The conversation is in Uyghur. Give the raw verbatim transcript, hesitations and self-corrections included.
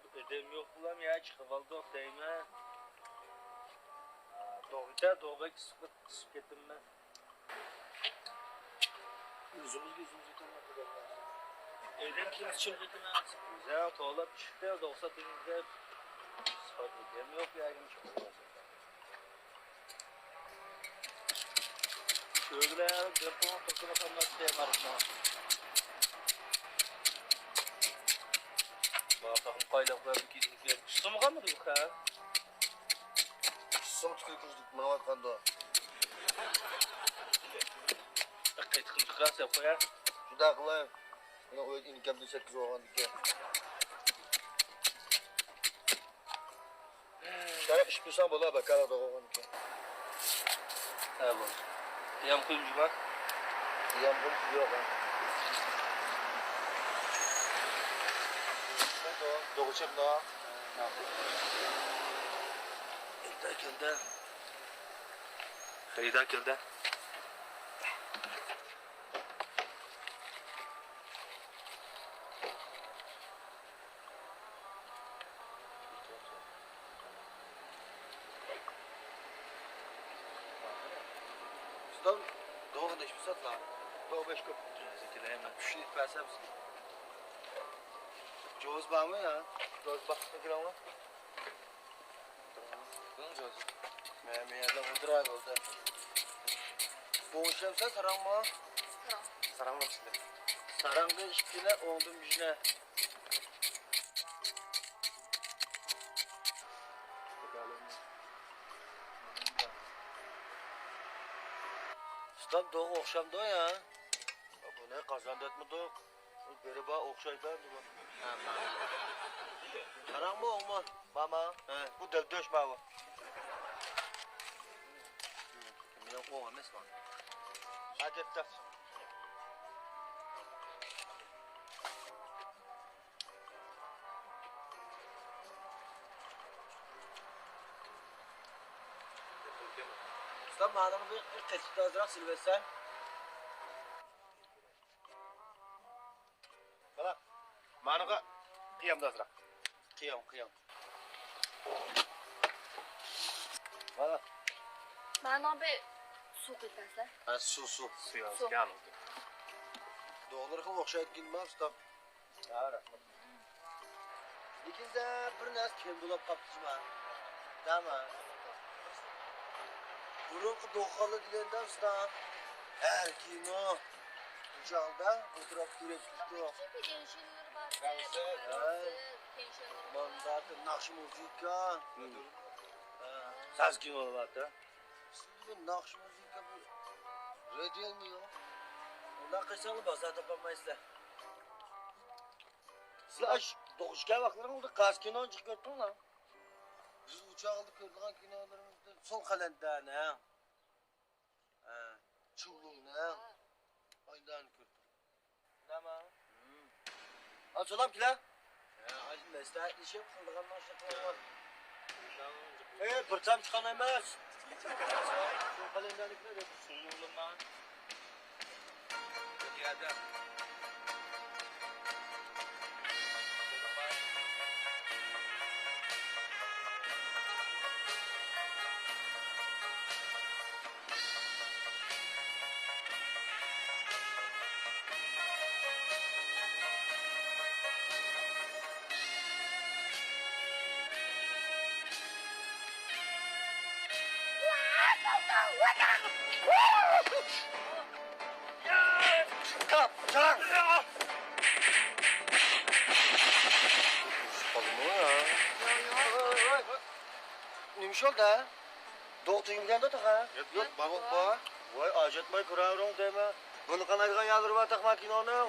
ئادەم يوق بولام يا، چىقىۋالدۇق دەيمەن. دوغىچە، دوغا قىسىپ، قىسىپ كەتتىم مەن. ئۆزىمىزگە ئۆزىمىز يېتەلمەيدۇ. ئادەم كېلىپ چىقىپ كېتىمەن. ئۆزۈڭ توۋلاپ چىقتى، دوغسا تېگىزدە. ئادەم يوق يا، چىقىۋالدۇق. شۆگىلەر، دۆپۇڭ، توسۇلۇق ئالماس دېمارسىڭ. باتاقنى قايلاپ قويۇپ كېتىپ، ئۇسسىمىغانمىدى بۇ خەق؟ ئۇسسىمۇ تۈكۈرۈك كىرىپ مېڭىۋاتقاندۇ. قېتىقنى تۇتقان سەپ قويا. شۇنداق قىلاي. مېنىڭ ئۆيدە ئىنكامدىن سەككىز بولغاندىكىن. شۇنداق ئىچىپ تۇرساڭ بولا، بەكار دوغىغىنىكى. ھە، بولدى. قىيام قۇيۇم جۇما؟ قىيام قۇيۇم يوق، ھە. دوغىچەم دا. خېرىدار كەلدى. خېرىدار كەلدى. سىزدىن دوغا نەچچە ساتلا؟ دوغا بەش كوپ. كۈچلۈك بەرسەم سىزگە. جوز بارمۇ يا؟ جوز باققا كىرەڭمۇ؟ مەن مەن يەردە ئولتۇراي بولدى. بوڭشەمسە ساراڭمۇ؟ ساراڭ. ساراڭ بولسىدى. ساراڭدىن ئىككىنى، ئوڭدىن بىرنى. ئۇستام دوغا ئوخشامدۇ يا؟ بۇنى قازاندا ئەتمىدۇق. بىرى بار ئوخشايدۇ دېمە. قاراڭمۇ ئوڭمۇ؟ ماما. ھە. بۇ دەل دۆش ماۋۇ. مېنىڭ ئوڭ ئەمەس مانا. ھە، كەتتى. ئۇستام، مانىڭ بىر قېتىقتا ئازراق سېلىۋەتسەن. مانا، مانىغا قىيامدا ئازراق. قىيام، قىيام. مانا. مانىڭ بىر سۇ قۇيۇپ بەرسە. ھە، سۇ، سۇ. سۇ ياز، سۇ. دوغىلىرىغا ئوخشايدىكەن ما، ئۇستام. ھە، رەھمەت. لېكىن بىر نەرسە كەم بولاپ قاپتۇ جۇما. دەما. بۇرۇنقى دوغىخانلار دېگەندە ئۇستا، ھەر كىنو بۇ چاغدا ئولتۇراپ كۆرۈپ تۇرۇپتۇ. ماندا ناخشا مۇزىكا. ھە. ساز كىنو باردا. بۇ ناخشا مۇزىكا بۇ رادىيولمۇ يوق؟ ئۇنداق قىلساڭلار بازار تاپالمايسىلەر. سىلەر ئاشۇ دوغۇشكەن ۋاقىتلىرىڭىزدا قايسى كىنونى جىق كۆردۈڭلار؟ بىز ئۇ چاغلاردا كۆرىدىغان كىنولىرىمىزدىن سول قەلەندەرنىڭ، ھە، چۇغلۇڭنىڭ، ئايلارنى كۆردۇق. نېمە؟ ھە، سالام كېلە. ھە، ھازىر مەسلىھەتلىشىپ قىلىدىغان ئىشلىرىڭ بار. ئەي، بىر تامچە قان ئەمەس. سول قەلەندەرنى كېلە دەپ. سۇنۇلما. نېمە ئىش بولدى؟ دوغا تۈگىمىگەندۇ تېخى؟ يوق، بار، بار. ۋاي، ئاجراتماي كۆرەۋېرىڭ دەيمەن. بۇنى قانايدىغان يەرلىرى بار تېخى ماكىنانىڭ.